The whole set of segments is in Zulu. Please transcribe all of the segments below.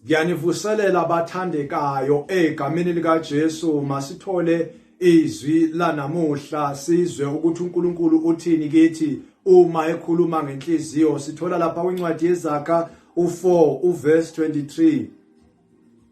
Ngiyanivuselela bathandekayo egameni likaJesu. Masithole izwi lanamuhla sizwe ukuthi uNkulunkulu uthini kithi uma ekhuluma ngenhliziyo. Sithola lapha kwincwadi yeZaga u4 uverse 23.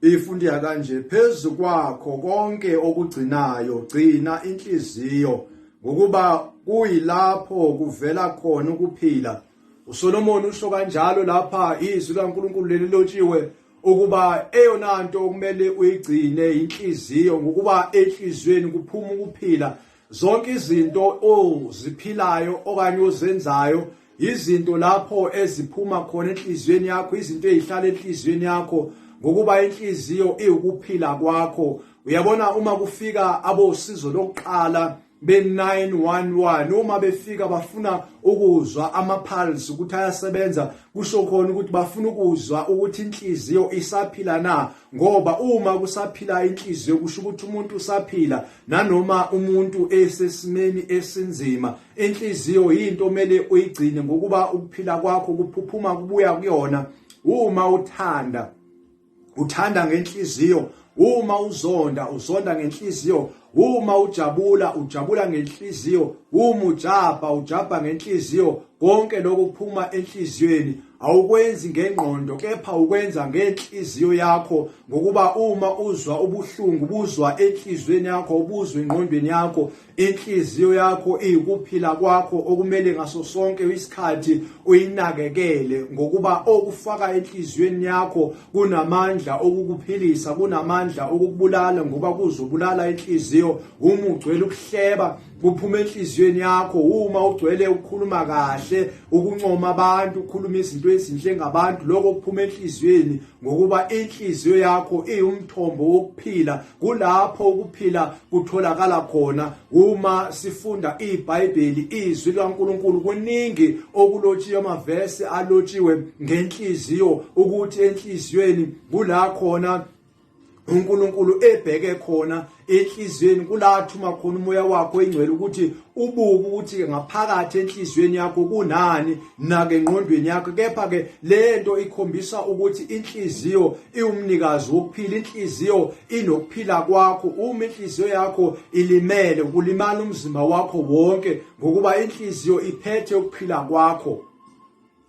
Ifundeka kanje: phezu kwakho konke okugcinayo gcina inhliziyo, ngokuba kuyilapho kuvela khona ukuphila. uSolomon usho kanjalo lapha, izwi likaNkulunkulu leli lotshiwe ukuba eyona nto okumele uyigcine inhliziyo, ngokuba enhliziyweni kuphuma ukuphila. Zonke izinto oziphilayo okanye ozenzayo izinto lapho eziphuma khona enhliziyweni yakho, izinto ezihlala enhliziyweni yakho, ngokuba inhliziyo iwukuphila kwakho. Uyabona, uma kufika abosizo lokuqala be-911, uma befika bafuna ukuzwa ama-pulse ukuthi ayasebenza, kusho khona ukuthi bafuna ukuzwa ukuthi inhliziyo isaphila na, ngoba uma kusaphila inhliziyo kusho ukuthi umuntu usaphila nanoma umuntu esesimeni esinzima. Inhliziyo yinto omele uyigcine, ngokuba ukuphila kwakho kuphuphuma kubuya kuyona. Uma uthanda, uthanda ngenhliziyo. Uma uzonda, uzonda ngenhliziyo. Uma ujabula, ujabula ngenhliziyo. Uma ujabha, ujabha ngenhliziyo. Konke lokho kuphuma enhliziyweni. Awukwenzi ngengqondo, kepha ukwenza ngenhliziyo yakho, ngokuba uma uzwa ubuhlungu buzwa enhliziyweni yakho, ubuzwa engqondweni yakho. Inhliziyo yakho iyikuphila kwakho okumele ngaso sonke isikhathi uyinakekele, ngokuba okufaka enhliziyweni yakho kunamandla okukuphilisa, kunamandla okukubulala, ngoba kuzobulala inhliziyo. Uma ugcwele ukuhleba, kuphuma enhliziyweni yakho. Uma ugcwele ukukhuluma kahle, ukuncoma abantu, ukukhuluma izinto ezinhle ngabantu, lokho kuphuma enhliziyweni, ngokuba inhliziyo yakho iwumthombo wokuphila. Kulapho ukuphila kutholakala khona. Uma sifunda iBhayibheli, izwi likaNkulunkulu, kuningi okulotshiwe, amavesi alotshiwe ngenhliziyo, ukuthi enhliziyweni kula khona uNkulunkulu ebheke khona, enhliziyweni kula athuma khona umoya wakho oyingcwele ukuthi ubuke ukuthi ngaphakathi enhliziyweni yakho kunani, nake engqondweni yakho. Kepha ke lento ikhombisa ukuthi inhliziyo iwumnikazi wokuphila, inhliziyo inokuphila kwakho. Uma inhliziyo yakho ilimele, kulimala umzimba wakho wonke, ngokuba inhliziyo iphethe ukuphila kwakho.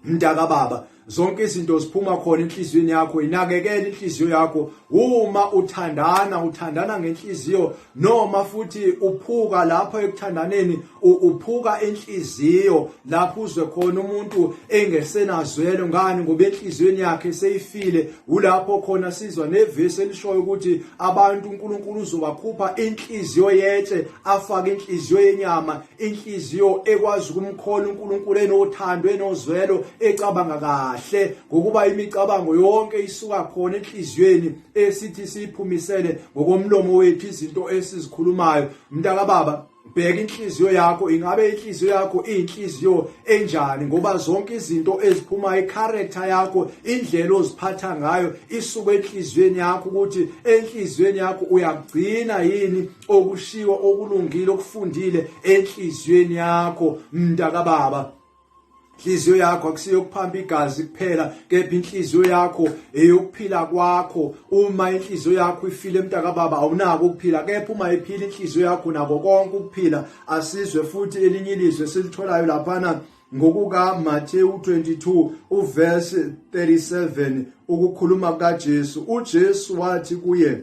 Mntaka baba, zonke izinto ziphuma khona enhliziyweni yakho. Inakekela inhliziyo yakho. Uma uthandana, uthandana ngenhliziyo, noma futhi uphuka lapho ekuthandaneni, uphuka inhliziyo lapho uzwe khona umuntu engesenazwelo. Ngani? Ngoba enhliziyweni yakhe seyifile. Ulapho khona sizwa nevesi elishoyo ukuthi abantu uNkulunkulu uzobakhupha inhliziyo yetshe, afake inhliziyo yenyama, inhliziyo ekwazi ukumkhola uNkulunkulu, enothando, enozwelo, ecabanga kahle, ngokuba imicabango yonke isuka khona enhliziyweni esithi siyiphumisele ngokomlomo wethu izinto esizikhulumayo. Mntaka baba, bheka inhliziyo yakho. Ingabe inhliziyo yakho iyinhliziyo enjani? Ngoba zonke izinto eziphuma, icharacter yakho, indlela oziphatha ngayo, isuka enhliziyweni yakho, ukuthi enhliziyweni yakho uyakugcina yini okushiwo okulungile okufundile enhliziyweni yakho. Mntaka baba, inhliziyo yakho akusiyo ukuphamba igazi kuphela, kepha inhliziyo yakho eyokuphila kwakho. Uma inhliziyo yakho ifile, mntaka baba, awunako ukuphila, kepha uma iphila inhliziyo yakho, nako konke ukuphila. Asizwe futhi elinye ilizwe silitholayo laphana ngokuka Matthew 22 uverse 37, ukukhuluma kukaJesu. UJesu wathi kuye,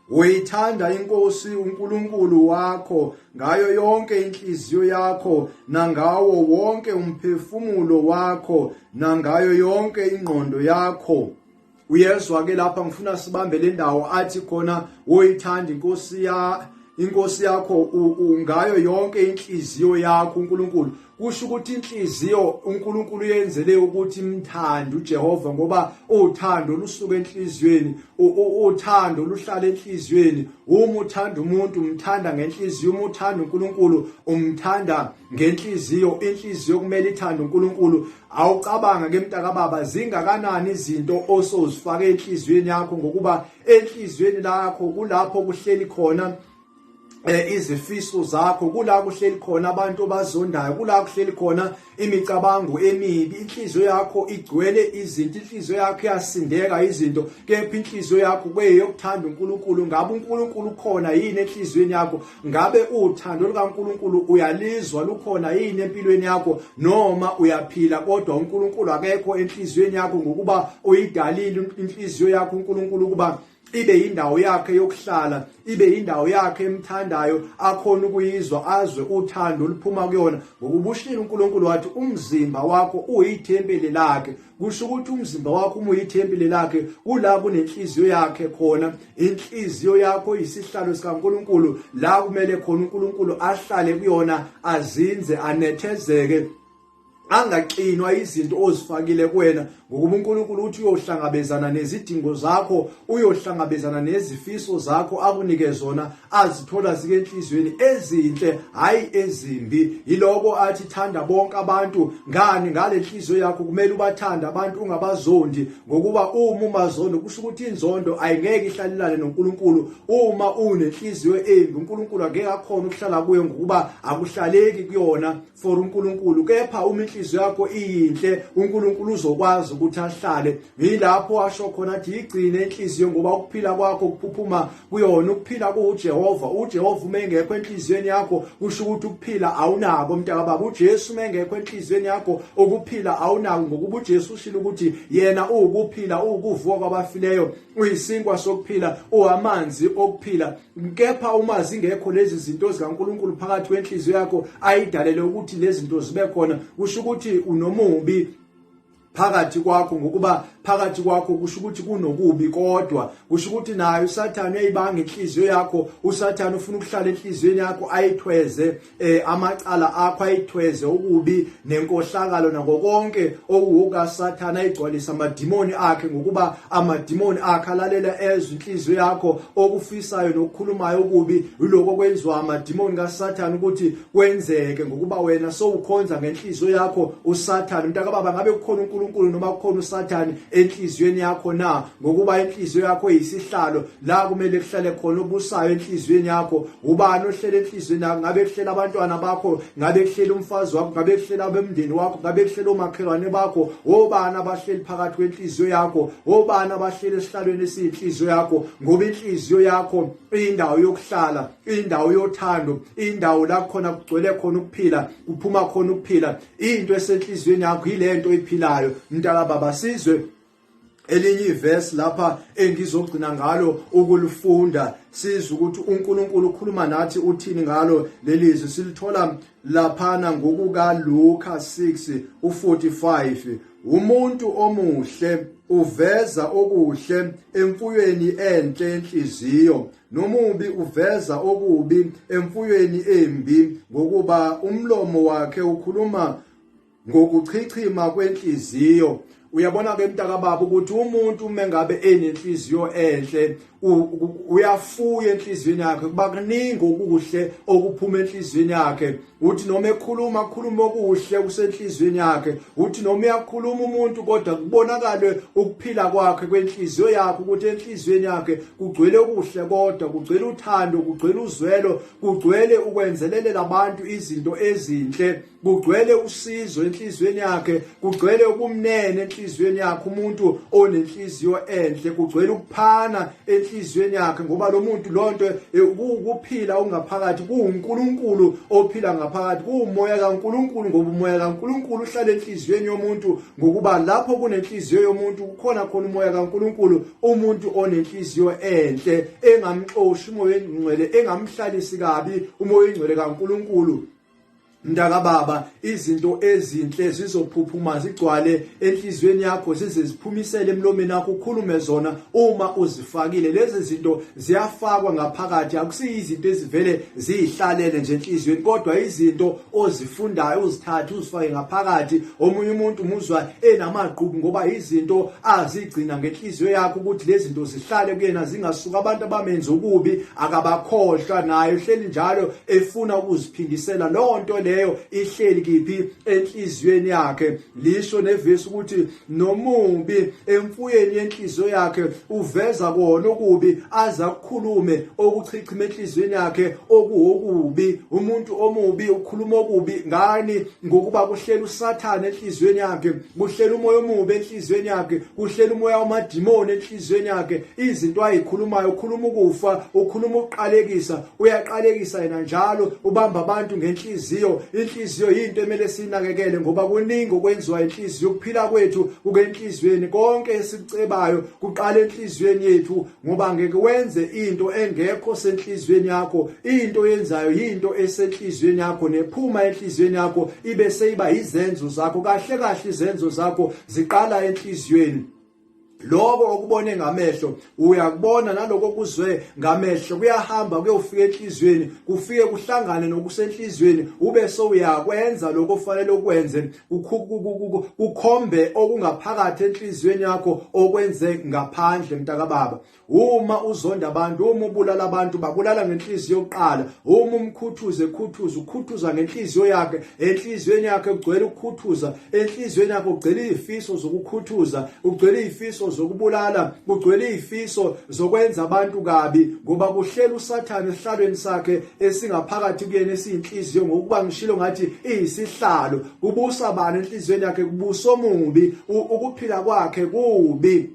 "Uyithanda iNkosi uNkulunkulu wakho ngayo yonke inhliziyo yakho, nangawo wonke umphefumulo wakho, nangayo yonke ingqondo yakho." Uyezwa ke lapha, ngifuna sibambe le ndawo athi khona woyithanda inkosi ya inkosi yakho ngayo yonke inhliziyo yakho uNkulunkulu. Kusho ukuthi inhliziyo uNkulunkulu yenzele ukuthi imthande uJehova, ngoba uthando lusuka enhliziyweni, uthando luhlala enhliziyweni. Uma uthanda umuntu, umthanda ngenhliziyo. Uma uthanda uNkulunkulu, umthanda ngenhliziyo. Inhliziyo kumele ithande uNkulunkulu. Awucabanga ke, mntaka baba, zingakanani izinto osozifake enhliziyweni yakho, ngokuba enhliziyweni lakho kulapho kuhleli khona Izifiso zakho kula kuhleli khona abantu obazondayo, kula kuhleli khona imicabango emibi. Inhliziyo yakho igcwele izinto, inhliziyo yakho iyasindeka izinto, kepha inhliziyo yakho kweyokuthanda uNkulunkulu. Ngabe uNkulunkulu ukhona yini enhliziyweni yakho? Ngabe uthando lukaNkulunkulu uyalizwa, lukhona yini empilweni yakho, noma uyaphila kodwa uNkulunkulu akekho enhliziyweni yakho? Ngokuba uyidalile inhliziyo yakho uNkulunkulu ukuba ibe yindawo yakhe yokuhlala, ibe yindawo yakhe emthandayo, akhona ukuyizwa, azwe uthando oluphuma kuyona. Ngokuba ushilo uNkulunkulu wathi umzimba wakho uyithempeli lakhe. Kusho ukuthi umzimba wakho uma uyithempeli lakhe, kula kunenhliziyo yakhe khona. Inhliziyo yakho isihlalo sikaNkulunkulu, la kumele khona uNkulunkulu ahlale kuyona, azinze, anethezeke, angaxinwa izinto ozifakile kuwena. Ngokuba uNkulunkulu uthi uyohlangabezana nezidingo zakho, uyohlangabezana nezifiso zakho, akunike zona azithola zike enhliziyweni ezinhle, hayi ezimbi. Yiloko athi thanda bonke abantu. Ngani? Ngale nhliziyo yakho kumele ubathande abantu, ungabazondi, ngokuba uma umazondo kusho ukuthi inzondo ayingeke ihlalelane noNkulunkulu. Uma unenhliziyo embi, uNkulunkulu angeke akhona ukuhlala kuyo, ngokuba akuhlaleki kuyona for uNkulunkulu. Kepha uma inhliziyo yakho iyinhle, uNkulunkulu uzokwazi ukuthi ahlale. Yilapho asho khona athi igcine inhliziyo, ngoba ukuphila kwakho kuphuphuma kuyona. Ukuphila kuuJehova. UJehova uma engekho enhliziyweni yakho, kusho ukuthi ukuphila awunako, mntaka baba. uJesu uma engekho enhliziyweni yakho, ukuphila awunako, ngokuba uJesu ushilo ukuthi yena uwukuphila, uwukuvuka kwabafileyo, uyisinkwa sokuphila, uwamanzi okuphila. Kepha uma zingekho lezi zinto zikaNkulunkulu phakathi kwenhliziyo yakho ayidalele ukuthi lezi zinto zibe khona, kusho ukuthi unomubi phakathi kwakho, ngokuba phakathi kwakho kusho ukuthi kunokubi. Kodwa kusho ukuthi naye uSathane uyayibanga inhliziyo yakho. USathane ufuna ukuhlala enhliziyweni yakho, ayithweze amacala akho, ayithweze ukubi nenkohlakalo nako konke okuwukaSathane, ayigcwalisa amadimoni akhe, ngokuba amadimoni akhe alalela ezwe inhliziyo yakho okufisayo nokukhulumayo okubi. Yiloko kwenziwa amadimoni kaSathane ukuthi kwenzeke, ngokuba wena sowukhonza ngenhliziyo yakho uSathane. Mntakababa, ngabe kukhona uNkulunkulu noma kukhona uSathane enhliziyweni yakho na? Ngokuba inhliziyo yakho iyisihlalo la kumele kuhlale khona obusayo enhliziyweni yakho. Ubani ohlele enhliziyweni yakho? Ngabe kuhlela abantwana bakho? Ngabe kuhlela umfazi wakho? Ngabe kuhlela abemndeni wakho? Ngabe kuhlela omakhelwane bakho? Obani abahleli phakathi kwenhliziyo yakho? Obani abahleli esihlalweni esiyinhliziyo yakho? Ngoba inhliziyo yakho indawo yokuhlala, indawo yothando, indawo la khona kugcwele khona ukuphila, kuphuma khona ukuphila. Into esenhliziyweni yakho yilento oyiphilayo, mntaka baba. Sizwe elinye ivesi lapha engizogcina ngalo ukulifunda, sizwe ukuthi uNkulunkulu ukhuluma nathi uthini ngalo leli zwi. Silithola laphana ngokuka Luka 6 u45. Umuntu omuhle uveza okuhle emfuyweni enhle enhliziyo, nomubi uveza okubi emfuyweni embi, ngokuba umlomo wakhe ukhuluma ngokuchichima kwenhliziyo. Uyabona ke, mntakababa, ukuthi umuntu uma ngabe enenhliziyo enhle uyafuya enhliziyweni yakhe, kuba kuningi okuhle okuphuma enhliziyweni yakhe. Uthi noma ekhuluma, akhuluma okuhle kusenhliziyweni yakhe. Uthi noma uyakhuluma umuntu, kodwa kubonakale ukuphila kwakhe kwenhliziyo yakhe, ukuthi enhliziyweni yakhe kugcwele okuhle, kodwa kugcwele uthando, kugcwele uzwelo, kugcwele ukwenzelelela abantu izinto ezinhle, kugcwele usizo enhliziyweni yakhe, kugcwele ubumnene enhliziyweni yakhe. Umuntu onenhliziyo enhle, kugcwele ukuphana enhliziyweni yakhe, ngoba lo muntu lonto kuwukuphila okungaphakathi, kuwuNkulunkulu ophila ngaphakathi, kuwumoya kaNkulunkulu, ngoba umoya kaNkulunkulu uhlala enhliziyweni yomuntu, ngokuba lapho kunenhliziyo yomuntu kukhona khona umoya kaNkulunkulu. Umuntu onenhliziyo enhle engamxoshi umoya ongcwele, engamhlalisi kabi umoya ongcwele kaNkulunkulu, mntakababa, izinto ezinhle zizophuphuma zigcwale enhliziyweni yakho, zize ziphumisele emlomeni wakho, ukhulume zona uma uzifakile. Lezi zinto ziyafakwa ngaphakathi, akusiyizinto ezivele ziyihlalele nje enhliziyweni, kodwa izinto ozifundayo, uzithathe uzifake ngaphakathi. Omunye umuntu umuzwa enamagqubu ngoba izinto azigcina ngenhliziyo yakhe ukuthi lezi zinto zihlale kuyena, zingasuka. Abantu abamenza okubi akabakhohlwa, naye uhleli njalo efuna ukuziphindisela loo nto leyo. leyo ihleli kiphi? Enhliziyweni yakhe. Lisho nevesi ukuthi nomubi emfuyeni yenhliziyo yakhe uveza kona okubi aza kukhulume okuchichima enhliziyweni yakhe okuwokubi. Umuntu omubi ukhuluma okubi ngani? Ngokuba kuhlela uSathane enhliziyweni yakhe, kuhlela umoya omubi enhliziyweni yakhe, kuhlela umoya wamadimoni enhliziyweni yakhe. Izinto ayikhulumayo, ukhuluma ukufa, ukhuluma ukuqalekisa, uyaqalekisa yena njalo, ubamba abantu ngenhliziyo. Inhliziyo yinto emele sinakekele ngoba kuningi okwenziwa inhliziyo. Ukuphila kwethu kukenhliziyweni, konke esikucebayo kuqala enhliziyweni yethu, ngoba ngeke wenze into engekho senhliziyweni yakho. Into oyenzayo yinto esenhliziyweni yakho, nephuma enhliziyweni yakho ibe seyiba izenzo zakho. Kahle kahle izenzo zakho ziqala enhliziyweni. Lokho okubone ngamehlo uyakubona, naloko okuzwe ngamehlo kuyahamba kuyofika enhliziyweni, kufike kuhlangane nokusenhliziyweni, ube sewuyakwenza lokho ofanele ukwenze, kukhombe okungaphakathi enhliziyweni yakho okwenze ngaphandle. Mntakababa, uma uzonda abantu, uma ubulala abantu, babulala ngenhliziyo yokuqala. Uma umkhuthuze khuthuza, ukhuthuza ngenhliziyo yakhe. Enhliziyweni yakhe kugcwele ukukhuthuza, enhliziyweni yakhe kugcwele izifiso zokukhuthuza, kugcwele izifiso zokubulala, kugcwele izifiso zokwenza abantu kabi, ngoba kuhlela uSathane esihlalweni sakhe esingaphakathi kuyena esiyinhliziyo. Ngokuba ngishilo ngathi iyisihlalo, kubusa bani enhliziyweni yakhe? Kubusa omubi, ukuphila kwakhe kubi.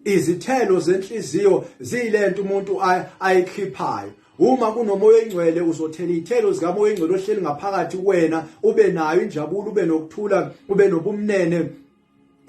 Izithelo zenhliziyo ziyilento umuntu ayikhiphayo. Uma kunomoya oyingcwele uzothela izithelo zikamoya oyingcwele ohleli ngaphakathi kuwena, ube nayo injabulo, ube nokuthula, ube nobumnene,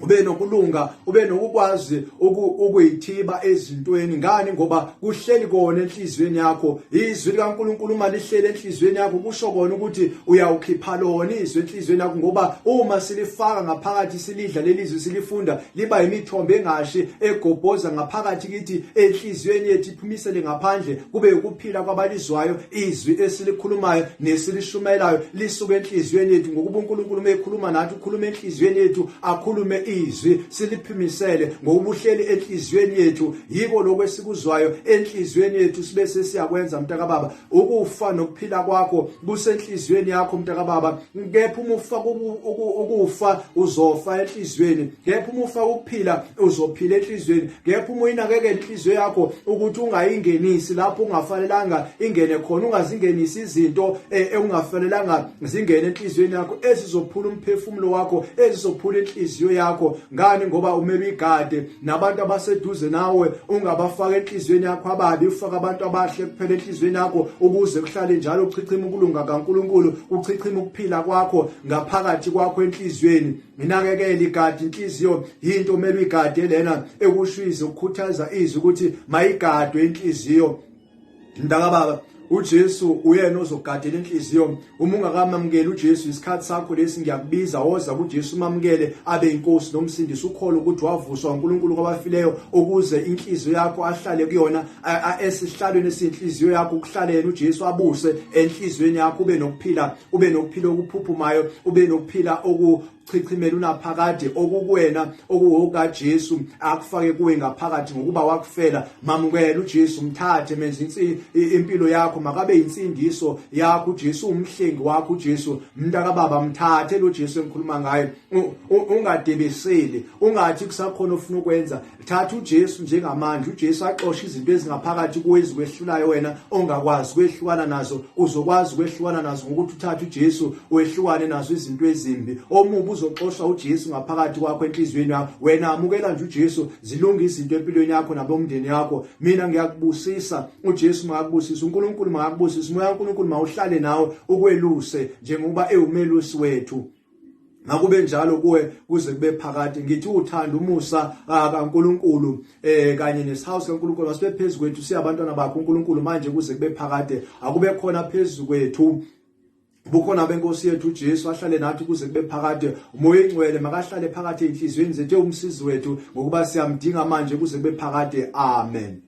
ube nokulunga, ube nokukwazi ukuyithiba ezintweni. Ngani? Ngoba kuhleli kona enhliziyweni yakho. Izwi likaNkuluNkulu uma lihleli enhliziyweni yakho kusho kona ukuthi uyawukhipha lona izwi enhliziyweni yakho, ngoba uma silifaka ngaphakathi, silidla leli zwi, silifunda, liba imithombo engashi egobhoza ngaphakathi kithi enhliziyweni yethu, iphumisele ngaphandle kube ukuphila kwabalizwayo izwi esilikhulumayo nesilishumayelayo lisuke enhliziyweni yethu. Ngokuba uNkulunkulu uma ekhuluma nathi ukhuluma enhliziyweni yethu, akhulume izwi siliphimisele, ngokuba uhleli enhliziyweni yethu. Yiko lokho esikuzwayo enhliziyweni yethu sibe sesiyakwenza. Mntakababa, ukufa nokuphila kwakho kusenhliziyweni yakho mntakababa. Kepha uma ufa ukufa uzofa enhliziyweni, kepha uma ufa ukuphila uzophila enhliziyweni. Kepha uma uyinakekela inhliziyo yakho ukuthi ungayingenisi lapho ungafanelanga ingene khona, ungazingenisi izinto ekungafanelanga zingene enhliziyweni yakho, ezizophula umphefumulo wakho, ezizophula inhliziyo yakho. Ngani? Ngoba umele uyigade nabantu abaseduze nawe, ungabafaka enhliziyweni yakho ababi, ufaka abantu abahle kuphela enhliziyweni yakho, ukuze kuhlale njalo kuchichima ukulunga kaNkuluNkulu, kuchichima ukuphila kwakho ngaphakathi kwakho enhliziyweni. Nginakekele igadi inhliziyo, yinto omele uyigade lena ekusho izwi, ukukhuthaza izwi ukuthi mayigadwe inhliziyo. Mntakababa, uJesu uyena ozogadela inhliziyo. Uma ungakamamukeli uJesu, isikhathi sakho lesi, ngiyakubiza, woza kuJesu umamukele abe inkosi nomsindisi, ukholo ukuthi wavuswa uNkulunkulu kwabafileyo ukuze inhliziyo yakho ahlale kuyona, esihlalweni esinhliziyo yakho kuhlale yena uJesu, abuse enhliziyweni yakho, ube nokuphila, ube nokuphila okuphuphumayo, ube nokuphila okuchichimela unaphakade okukuwena, okuwokaJesu akufake kuwe ngaphakathi ngokuba wakufela. Mamukela uJesu, mthathe, menze impilo yakho, makabe insindiso yakho uJesu, umhlengi wakho uJesu. Mntakababa, mthathe lo Jesu engikhuluma ngaye, ungadebeseli, ungathi kusakhona ofuna ukwenza. Thatha uJesu njengamandla, uJesu axoshe izinto ezingaphakathi kuwe ezikwehlulayo wena ongakwazi kwehlukana nazo. Uzokwazi ukwehlukana nazo ngokuthi uthathe uJesu wehlukane nazo izinto ezimbi. Omubi uzoxoshwa uJesu ngaphakathi kwakho enhliziyweni yakho. Wena amukela nje uJesu, zilunge izinto empilweni yakho nabomndeni yakho. Mina ngiyakubusisa, uJesu makakubusise, uNkulunkulu makakubusise, umoya kaNkulunkulu mawuhlale nawe ukweluse njengoba ewumelusi wethu. Makube njalo kuwe kuze kube phakade. Ngithi uthando, umusa kaNkuluNkulu kanye nesihawu sikaNkuluNkulu masibe phezu kwethu siyabantwana bakhe uNkulunkulu manje kuze kube phakade. Akube khona phezu kwethu bukhona benkosi yethu uJesu, ahlale nathi kuze kube phakade. Umoya oyingcwele makahlale phakathi enhliziyweni zethu, umsizi wethu, ngokuba siyamdinga manje kuze kube phakade. Amen.